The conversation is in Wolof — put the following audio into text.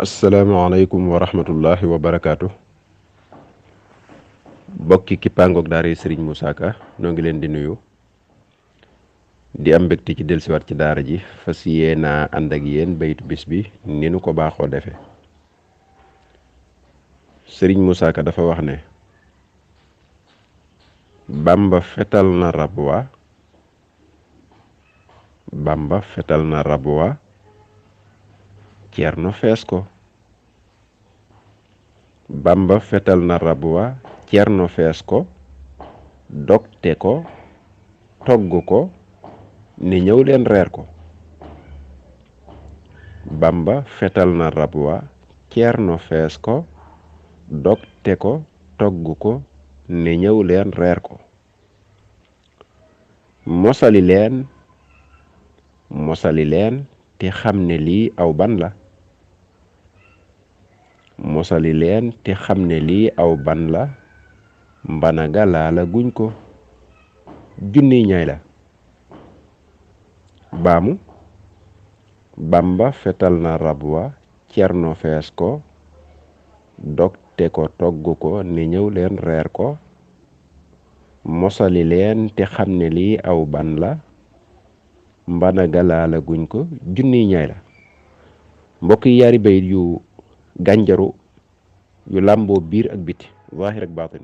asalaamaaleykum wa rahmatullahi wa barakaatu. bokki kippaangoog daara Serigne Moussa Ka noo ngi leen di nuyu di am mbégte ci dellusiwaat ci daara ji fas yéenaa ànd ak yéen baytu bis bi ni nu ko baaxoo defee. Serigne Moussa Ka dafa wax ne Bamba fetal na rab wa Bamba fetal na rab wa Ceerno fees ko. Bamba fetal na rab wa Ceerno fees ko dogte ko togg ko ni ñëw leen reer ko. Bamba fetal na rab wa Ceerno fees ko dogte ko togg ko ni ñëw leen reer ko. mosali leen te xam ne lii aw ban la. mosali leen te xam ne lii aw ban la mbana ga laala guñ ko junniy ñay la. baamu Bamba fetal na rab wa Ceerno fees ko dogte ko togg ko ni ñëw leen reer ko. mosali leen te xam ne lii aw ban la mbana ga laala guñ ko junniy ñay la. mbokk yi yaari bayit yu gànjaru yu làmboo biir ak biti zaahir ak baatin